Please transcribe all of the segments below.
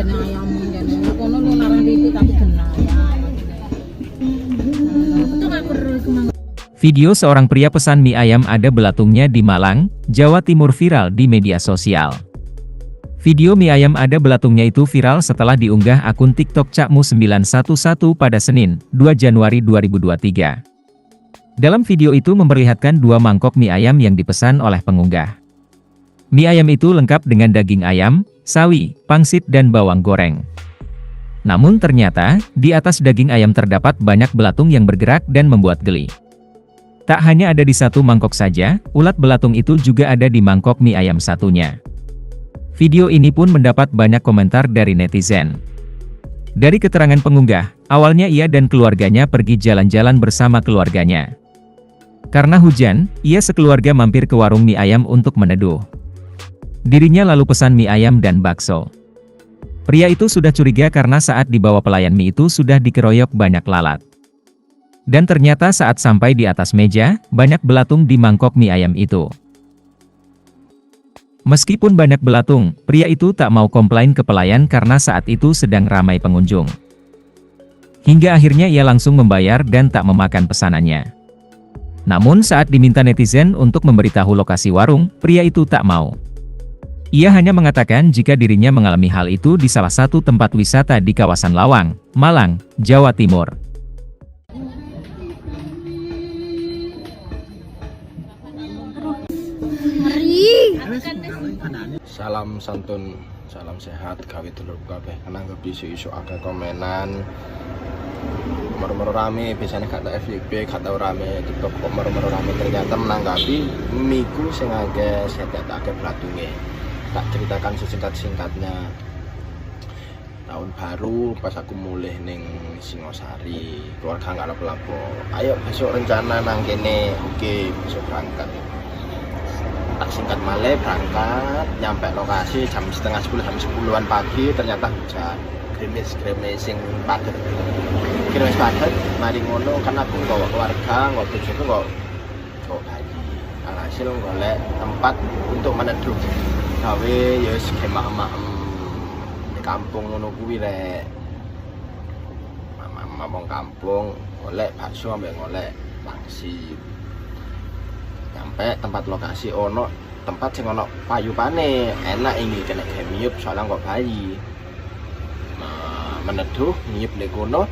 Kene ayam kene. Kono lu larang titik tapi genah ayam. Itu aku terus mang. Video seorang pria pesan mie ayam ada belatungnya di Malang, Jawa Timur viral di media sosial. Video mie ayam ada belatungnya itu viral setelah diunggah akun TikTok Cakmu911 pada Senin, 2 Januari 2023. Dalam video itu memperlihatkan dua mangkok mie ayam yang dipesan oleh pengunggah. Mie ayam itu lengkap dengan daging ayam, sawi, pangsit dan bawang goreng. Namun ternyata, di atas daging ayam terdapat banyak belatung yang bergerak dan membuat geli. Tak hanya ada di satu mangkok saja, ulat belatung itu juga ada di mangkok mie ayam satunya. Video ini pun mendapat banyak komentar dari netizen. Dari keterangan pengunggah, awalnya ia dan keluarganya pergi jalan-jalan bersama keluarganya. Karena hujan, ia sekeluarga mampir ke warung mie ayam untuk meneduh. Dirinya lalu pesan mie ayam dan bakso. Pria itu sudah curiga karena saat dibawa pelayan mie itu sudah dikeroyok banyak lalat. Dan ternyata saat sampai di atas meja, banyak belatung di mangkok mie ayam itu. Meskipun banyak belatung, pria itu tak mau komplain ke pelayan karena saat itu sedang ramai pengunjung. Hingga akhirnya ia langsung membayar dan tak memakan pesanannya. Namun saat diminta netizen untuk memberitahu lokasi warung, pria itu tak mau. Ia hanya mengatakan jika dirinya mengalami hal itu di salah satu tempat wisata di kawasan Lawang, Malang, Jawa Timur. Ngeri. Salam santun, salam sehat, gawe dulur kabeh. Nanggepi isu-isu akeh komenan. Moro-moro rame, biasanya gak tau FYP, gak tau rame TikTok kok moro-moro rame, ternyata menanggapi miku sing akeh sete akeh blatunge. Tak ceritakan sesingkat-singkatnya. Tahun baru pas aku mulih ning Singosari, keluarga nggak lapo-lapo. Ayo besok rencana nang kene, oke besok berangkat. Tak singkat malih berangkat, nyampe lokasi jam 9.30, jam 10-an pagi, ternyata hujan. Gerimis, gerimis sing padet. Gerimis padet, mari ngono kan aku nggawa keluarga, nggawa bojoku, nggawa bayi. Alhasil golek tempat untuk meneduh. Gawe ya wis gemak-maem di kampung ngono kuwi rek. Maem wong kampung, golek bakso ambek golek pangsit. Nyampe tempat lokasi ono tempat sing ono payupane, enak ini kena gawe miyup soalnya kok bayi. Nah, meneduh ngiyup di kono,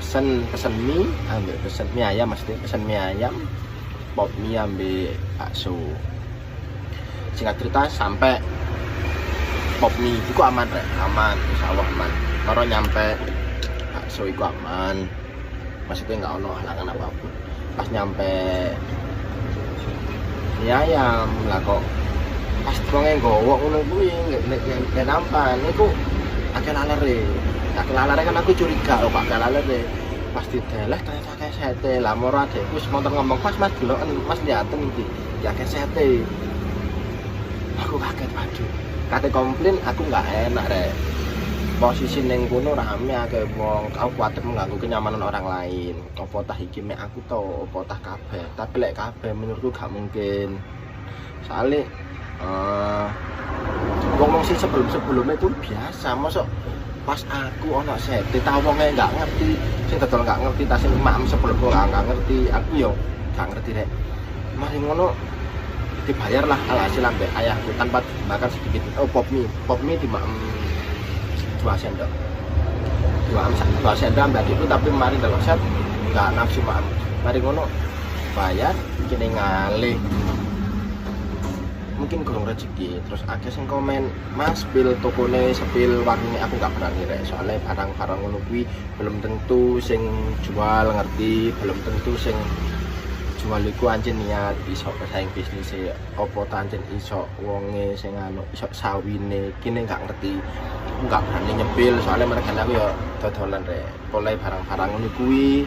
pesen pesen mie, ambek pesen mie ayam, mesti pesen mie ayam, pop mie ambek bakso. Singkat cerita sampai pop mie iku aman rek, aman, insyaallah aman. Moro nyampe bakso iku aman. Maksudnya nggak ono halangan apapun. Pas nyampe mie ayam lah kok pas wonge nggawa ngono kuwi nek nampan iku akeh lalere. Akeh lalere kan aku curiga kok akeh lalere. Pas dideleh ternyata akeh sete. Lah moro adekku wis montor ngomong, "Mas, Mas deloken, Mas liaten iki. Ya akeh sete." Aku kaget, waduh. Kate komplain aku nggak enak rek. Posisi ning kono rame akeh wong, aku kuwatir mengganggu kenyamanan orang lain. Apa tah iki mek aku to, apa tah kabeh. Tapi lek kabeh menurutku gak mungkin. Soale wong-wong sing sebelum-sebelumnya itu biasa, mosok pas aku ono sete ta wonge nggak ngerti, sing dodol nggak ngerti, ta sing maem sebelumku nggak ngerti, aku yo gak ngerti rek. Mari ngono dibayar lah alhasil ambek ayahku tanpa makan sedikit. Oh, pop mie, pop mie dimaem 2 sendok, 2 sendok ambek adikku, tapi mari delok set nggak nafsu maem. Mari ngono bayar kene ngalih, mungkin kurang rezeki. Terus akeh sing komen, "Mas, spill tokone, spill warunge." Aku nggak berani rek, soalnya barang-barang ngono kuwi belum tentu sing jual ngerti, belum tentu sing jual iku ancen niat iso bersaing bisnis opo ta ancen iso wonge sing anu iso sawine kene nggak ngerti. Aku nggak berani nyepil soalnya mereka aku ya dodolan rek, mulai barang-barang ngono kuwi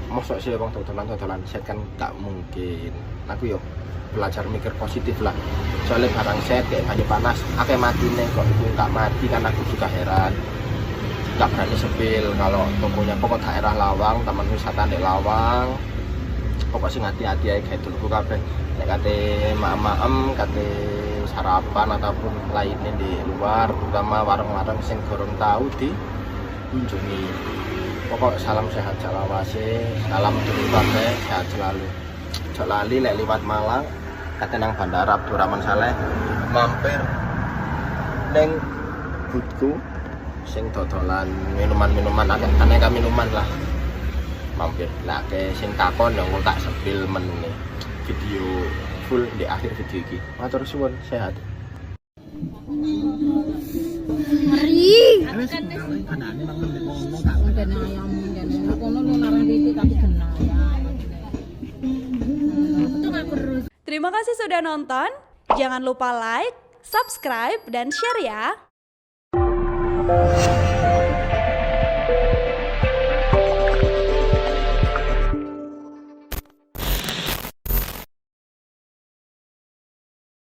mosok sih wong dodolan-dodolan set kan gak mungkin. Aku yo belajar mikir positif lah, soalnya barang set kayak banyu panas akeh matine kok iku nggak mati kan aku juga heran. Nggak berani spill kalau tokonya, pokok daerah Lawang, taman wisata di Lawang. Pokok sing hati-hati ae gawe dulurku kabeh nek kate maem-maem kate sarapan ataupun lainnya di luar, terutama warung-warung sing gorong tau dikunjungi. Pokok salam sehat selawase, salam dulur kabeh, sehat selalu. Ojo lali lek liwat Malang, kate nang Bandara Abdurrahman Saleh, mampir neng boothku sing dodolan minuman-minuman, akeh aneka minuman lah. Mampir lah ke sing takon yang tak spill menune video full di akhir video iki. Matur suwun, sehat. Ngeri. Kene ayam kene kono lu larang titik tapi genah. Terima kasih sudah nonton. Jangan lupa like, subscribe, dan share ya.